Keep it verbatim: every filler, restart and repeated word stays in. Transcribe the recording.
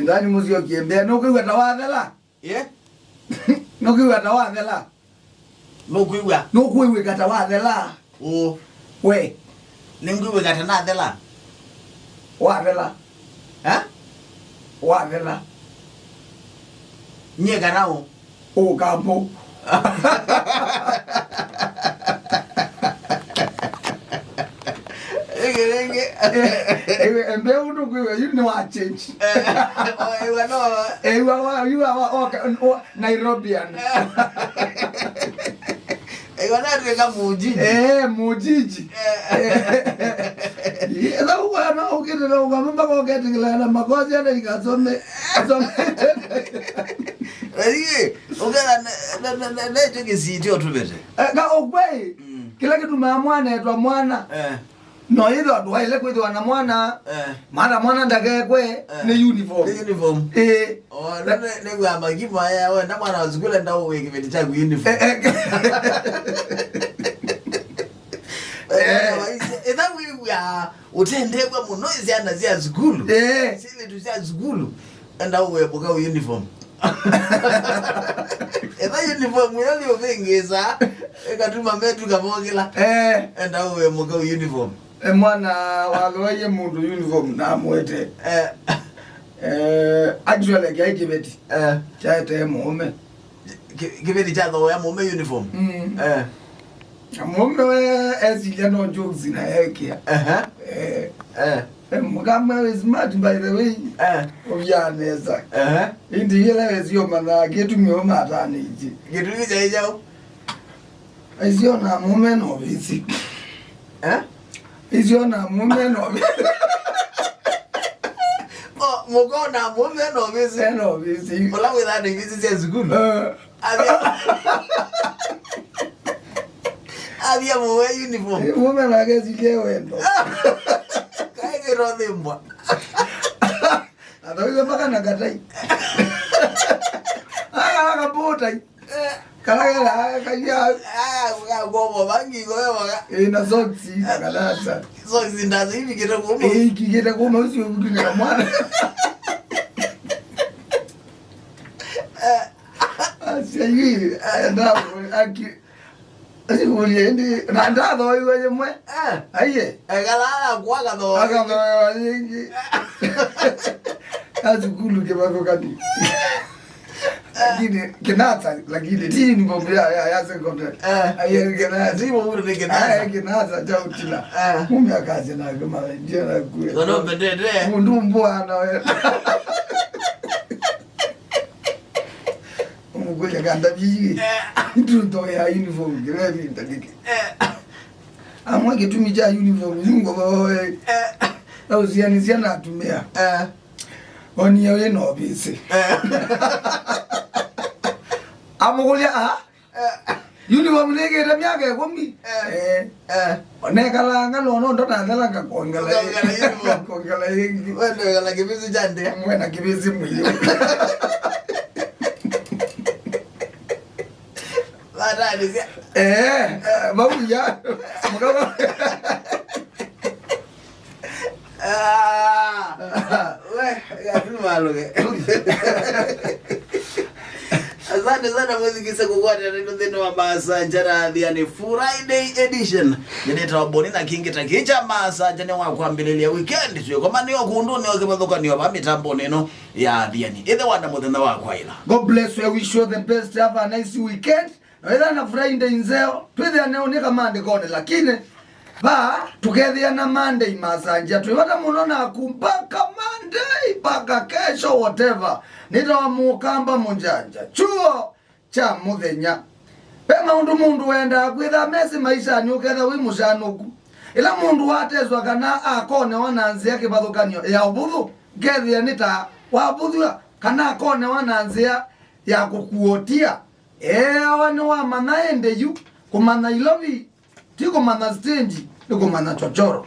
Ndani mũsyokie mbea, nũkwĩw'a ta wathela? Ye? Nũkwĩw'a ta wathela? Nũkwĩw'a? Nũkwĩw'ĩka ta wathela? Ũ. We. Nĩngwĩw'ĩka ta nathela? Wathela. Eh? Wathela. Nyie kana ũ? Ũkambo. Ĩngĩ, ĩngĩ. Ewe, embe ũndũ kwĩw'a, yu nĩ wa change. Eh, oh, ewa no. Ewa wa, yu wa, wa, wa, wa, Nairobian. Ewa na tuweka mujiji. Eh, mujiji. Eh. Ĩtha ũkwana ũkĩtĩla ũkamamba koketĩkĩla na makosi ana ikasome. Asome. Ĩĩ, ũketha ne, ne, ne, ne, ne, kĩsiti ũtũvĩte. Eh, ka ũkwei, mm, kĩla kĩtumaa mwana etwa mwana. Eh. No ĩthwa ndwaĩle kwĩthĩwa na mwana. Eh. Mara mwana ndakekwe, eh, nĩ uniform. Nĩ uniform. Ĩĩ. Oh, nĩ, nĩ, nĩ wĩa makimo aya, wenda mwana wa sukulu enda ũwĩke kĩveti kyaku uniform. Eh, eh. Eh, ĩtha wĩw'aa ũtendew'a mũno syana sya sukulu. Eh. Syĩlĩtu sya sukulu. Enda ũwĩe mũka uniform. Ĩtha uniform ĩla nĩ ũvĩngĩsa, ĩkatuma metu kavokĩla. Eh. Enda ũwĩe mũka uniform. E mwana wathooie mũndũ uniform na amwete. Eh. Eh, actually, kyaĩ kĩveti. Eh. Kyaetee mũũme. Kĩ-, kĩveti kyathooea mũũme uniform? Mm. Eh. Na mũũme we esilya no jokes na ekĩa. Ehe. Eh. Eh. Eh, mũkamwe wĩ smart, by the way. Eh. Ũvyaa nesa. Ehe. Ĩndĩ yĩla wĩsĩ ũmanyaa kĩtumi ũmatanĩtye. Kĩtumi kyaĩ kyaũ? Aisiona mũũme no vĩsĩ. Eh? Aisiona mũũme no vĩsĩ. Oh, mũkona mũũme no vĩsĩ. Eh, no vĩsĩ. Ũla wĩthaa na ivĩsĩ sya sukulu. Eh. Avia. Avia mũwe uniform. Eh, mũũme nake silie wendo. Kaĩ kĩro thimbwa. Athoiwe mpaka na katai. Aka, aka botai. Eh. Kala kela, kaya. Ah, ah, gomo bangi, gomo baga. Eh, na socks, na kalasa. Socks ndazo hivi kĩte kuma. Eh, kĩte kuma, ũcio ũkutu na mwana. Eh. Asia yu, enda, aki, asi kulia indi, na ndathoiwe yemwe. Eh. Aiye. Ekala akwa kathoiwe. Akathoiwa yingi. Asukulu kĩvathũkani. Lakini kĩnasa, lakini ti uniform ya, ya, ya secondary. Eh. Aiye kĩnasa. Ti uniform ni kĩnasa. Aiye kĩnasa cha utila. Eh. Mume akaje na kama ndio na kue. Kono pendete. Mundu mbwana we. Ũmũkũlya kanda viĩ. Eh. Nduto ya uniform kĩla ĩvinda nĩkĩ? Eh. Amwe kĩtumi kya uniform yu ngũvoe. Eh. Na ũsianĩsya na atumĩa. Eh. Onie wĩ na ovisi. Eh. Amũkũlya, a? Eh. Uniform nĩkĩte myaka ĩkũmi. Eh. Eh. Eh. Onekalanga nono ndonathela ngakongela. Ngakongela uniform. Ngakongela yĩngĩ. Wendekala kĩvĩsĩ kya ndĩa. Mwena kĩvĩsĩ mwĩĩ. Vatanĩsya. Eh, eh, vau ya. Mũkava. Ah, we, gatu maluge. Asante sana mwĩthukĩĩsya kũkwatĩana nĩtũ nthĩnĩ wa Maasanja na Athiani Friday edition. Nĩnĩtawa Boni na kĩngĩ ta kĩĩ kya Maasanja nĩ wa kwambĩlĩlya weekend. Twĩkomanĩo kũndũnĩ o kĩvathũkany'o va mĩtambonĩ ĩno ya Athiani. Ĩthe wanda mũthenya wa kwaĩla. God bless you. I wish you the best. Have a nice weekend. Na wĩthĩa na Friday nzeo, twĩthĩane ũnĩka maandĩkonĩ, lakini va tũkethĩa na Monday Maasanja. Twĩ vata mũno naku mpaka Monday, mpaka kesho, whatever. Nĩtawa Mũkamba Mũnjanja. Chuo kya mũthenya. Ve maũndũ mũndũ wendaa kwĩtha mesĩ maishanĩ ũketha wĩ mũshanũku. Ĩla mũndũ wateswa kana akonewa na nzĩa kĩvathũkany'o ya ũvũthũ, ngethĩa nĩ ta wavũthw'a kana akonewa na nzĩa ya kũkuotia. Eawa nĩwamanya ĩndĩ yu kũmanya ilovi ti kũmanya stage, nĩ kũmanya chochoro.